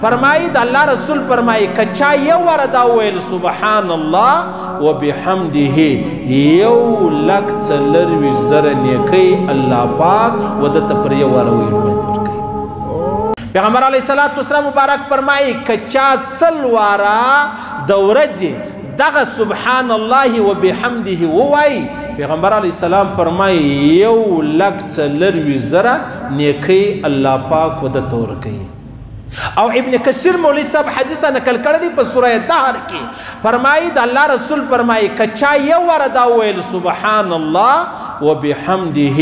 فرمایي د الله رسول فرمایي که چا یو واره دا وویل سبحان الله وبحمده 1,24,000 نیکۍ الله پاک و ده ته پر یو واره ویلو باندې ورکوي. پیغمبر علیه الصلاة والسلام مبارک فرمایي که چا 100 واره د ورځې دغه سبحان الله وبحمده ووایي، پیغمبر علیه السلام فرمایي 1,24,000 نیکۍ الله پاک و ده ته ورکوي. او ابن کثیر مولوي صاحب حدیث نقل کړی دی په سوره دهر کې، فرمایي د الله رسول فرمایي که چا یو واره دا وویل سبحان الله وبحمده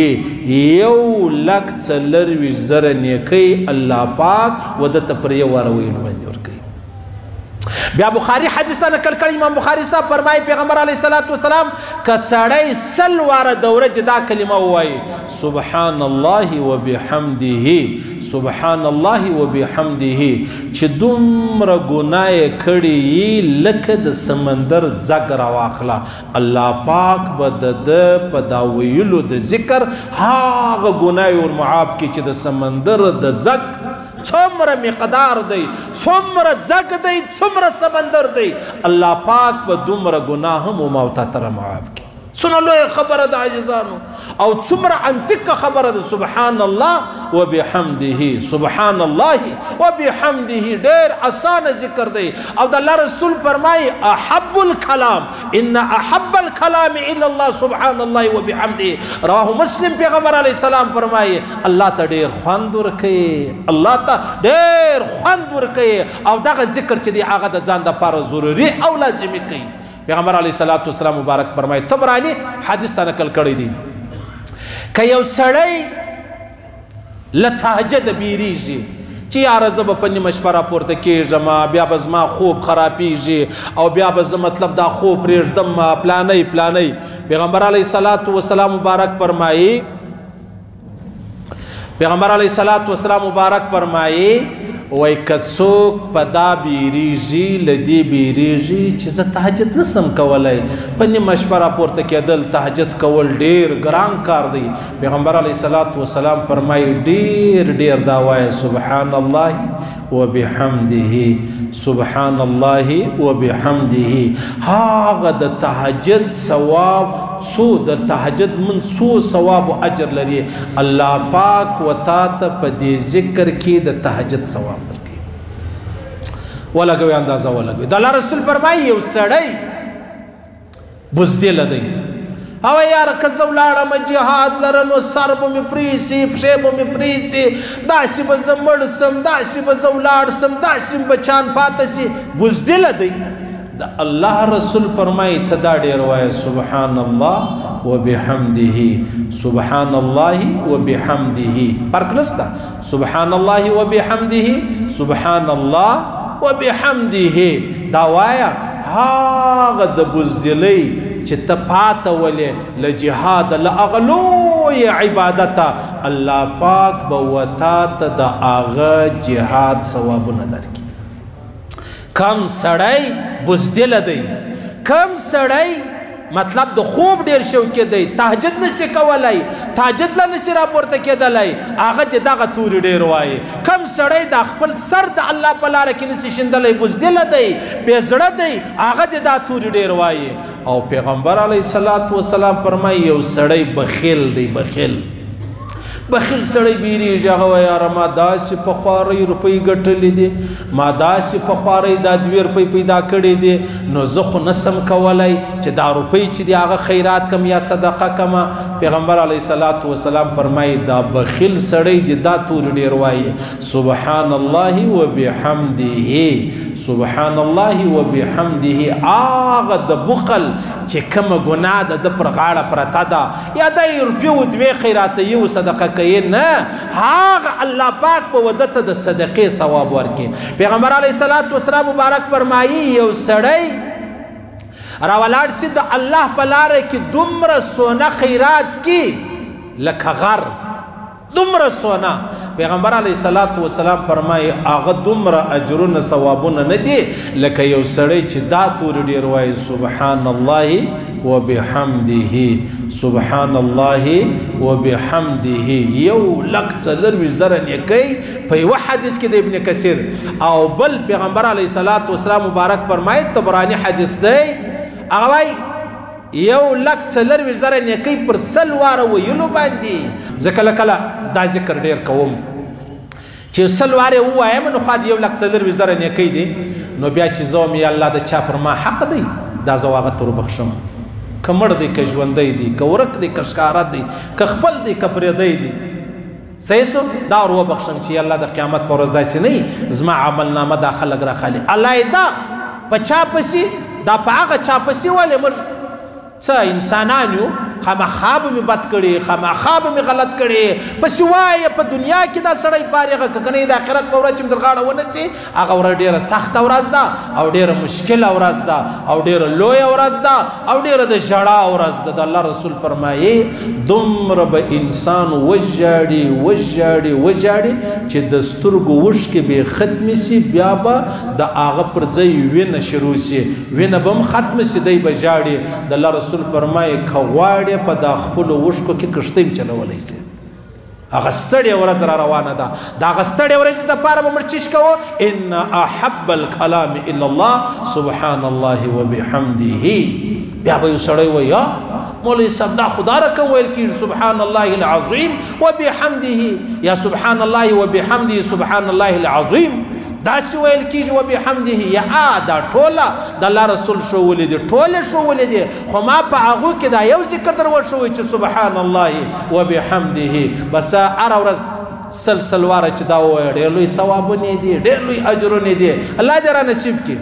1,24,000 نیکۍ الله پاک و ده ته پر یو واره ویلو باندې ورکوي. بیا بخاری حدیث نقل کړی، امام بخاری صاحب فرمایي پیغمبر علیه الصلاة والسلام که سړی 100 واره د ورځې دا کلمه ووایي سبحان الله وبحمده سبحان الله وبحمده چې دومره ګناه یې کړې لکه د سمندر ځګ راواخله، الله پاک به د ده په دا ویلو د ذکر هغه ګناه یې ورمعاف کړي چې د سمندر د ځګ څومره مقدار دی، څومره ځګ دی، څومره سمندر دی، الله پاک به دومره ګناه هم وما او تا ته معاف کړي. څونه لویه خبره ده عزیزانو، او څومره انتیکه خبره ده. سبحان الله وبحمده سبحان الله وبحمده ډېر اسانه ذکر دی. او د الله رسول فرمایي احب الکلام ان احب الکلام الی الله سبحان الله وبحمده، رواه مسلم. پیغمبر علیه السلام فرمایي الله ته ډېر خوند ورکوي، الله ته ډېر خوند ورکوي، او دغه ذکر چې دی هغه د ځان دپاره ضروري او لازمي کوي. پیغمبر علیه الصلاة والسلام مبارک فرمایي، طبراني حدیث نقل کړی دی، که یو سړی له تهجده بیریږي چې یاره زه به په نیمه شپه راپورته کېږم، بیا به زما خوب خرابېږي او بیا به زه مطلب دا خوب پرېږدم پلانی پلانی، پیغمبر علیه الصلاة والسلام مبارک فرمایي، پیغمبر علیه الصلاة والسلام مبارک فرمایي وای که څوک په دا بیریږي له دې بیریږي چې زه تهجد نسم کولی، په نیمه شپه راپورته کېدل تهجد کول ډېر ګران کار دی، پیغمبر علیه الصلاة والسلام فرمایي ډېر ډېر دا وایه سبحان الله وبحمده سبحان الله وبحمده، هغه د تهجد ثواب څو د تهجد من څو ثواب او اجر لري، الله پاک و تا ته په دې ذکر کې د تهجد ثواب درکوي. ولګوي اندازه ولګوي. د الله رسول فرمایي یو سړی بزدله دی، او یاره که زه ولاړم جهاد لره نو سر به مې پرې سي، پښې به مې پرې سي، داسې به زه مړ سم، داسې به زه ولاړ سم، داسې مې بچان پاته سي، بزدله دی. د الله رسول فرمایي ته دا ډېر وایه سبحان الله وبحمده سبحان الله وبحمده، فرق نشته، سبحان الله وبحمده سبحان الله وبحمده دا وایه. هغه د بزدلۍ چې ته پاته ولې له جهاد له هغه لوی عبادته، الله پاک به و تا ته د هغه جهاد ثوابونه درکړي. کم سړی بزدله دی، کم سړی مطلب د خوب ډېر شوقي دی، تهجد نشي کولی، تهجد له نشي راپورته کېدلی، هغه دې دغه توري ډېر وایي. کم سړی د خپل سر د الله په لاره کې نشي شیندلی، بزدله دی، بې زړه دی، هغه دې دا توري ډېر وایي. او پیغمبر علیه الصلاة والسلام فرمایي یو سړی بخیل دی، بخیل بخیل سړی بیریږي، هغه وایي یاره ما داسې په خوارۍ روپۍ ګټلې دي، ما داسې په خوارۍ دا 2 روپۍ پیدا کړې دي، نو زه خو نسم کولی چې دا روپۍ چې دي هغه خیرات کم یا صدقه کمه. پیغمبر علیه الصلاة والسلام فرمایي دا بخیل سړی دی دا توري ډېر وایي سبحان الله وبحمده سبحان الله وبحمده. هغه د بخل چې کومه ګناه ده ده پر غاړه پرته ده، یا دا یې روپۍ و دوې خیراتوي و صدقه کوي، نه، هغه الله پاک به وده ته د صدقې ثواب ورکړي. پیغمبر علیه الصلاة والسلام مبارک فرمایي یو سړی راولاړ سي د الله په لاره کې دومره سونه خیرات کړي لکه غر، دومره سونه. پیغمبر علیه الصلاة والسلام فرمایي هغه دومره اجرونه ثوابونه نه دي لکه یو سړی چې دا توري ډېر وایي، سبحان الله وبحمده، سبحان الله وبحمده، 1,24,000 نیکۍ په یوه حدیث کې د ابن کثیر. او بل پیغمبر علیه الصلاة والسلام مبارک فرمایي، طبراني حدیث دی، هغه وایي 1,24,000 نیکۍ پر 100 واره ویلو باندې. زه کله کله دا ذکر ډېر کوم چې 100 واره ووایم نو خوا د 1,24,000 نیکۍ دی، نو بیا چې زه وم یا الله د چا پر ما حق دی دا زه هغه ته وروبخښم، که مړ دی که ژوندی دی، که ورک دی که ښکاره دی، که خپل دی که پرېدی دی، صحیح سو، دا ور وبخښم چې الله د قیامت په ورځ داسې نه وي زما عملنامه دا خلک راخلي. الله یې دا په چا پسې، دا په هغه چا پسې ولې موږ څه انسانان یو، خامخا به مې بد کړي، خامخا به مې غلط کړي، پسې وایه په دنیا کې دا سړی فارغه که کنه د آخرت په ورځ چې مې در غاړه ونه سي، هغه ورځ ډېره سخته ورځ ده او ډېره مشکله ورځ ده او ډېره لویه ورځ ده او ډېره د ژړا ورځ ده. د الله رسول فرمایي دومره به انسان وژاړي وژاړي وژاړي چې د سترګو اوښکې به یې ختمې سي، بیا به د هغه پر ځای وینه شروع سي، وینه به هم ختمه سي، دی به ژاړي. د الله رسول فرمایي که غواړې په دا خپلو اوښکو کې کښتۍ هم چلولی سي. هغه ستړې ورځ را روانه ده، د هغه ستړې ورځې دپاره به موږ چیش کوو؟ ان احب الکلام الی الله سبحان الله وبحمده. بیا به یو سړی وایي مولوي صاحب دا خو دا رقم ویل کېږي سبحان الله العظیم وبحمده، یا سبحان الله وبحمده سبحان الله العظیم، داسې ویل کېږي وبحمده. یا دا ټوله د الله رسول ښوولي دي، ټوله ښوولي دي، خو ما په هغو کې دا یو ذکر در وښوی چې سبحان الله وبحمده. بس هره ورځ 100 واره چې دا ووایه ډېر لوی ثوابونه دي، ډېر لوی اجرونه دي. الله دې را نصیب کړي.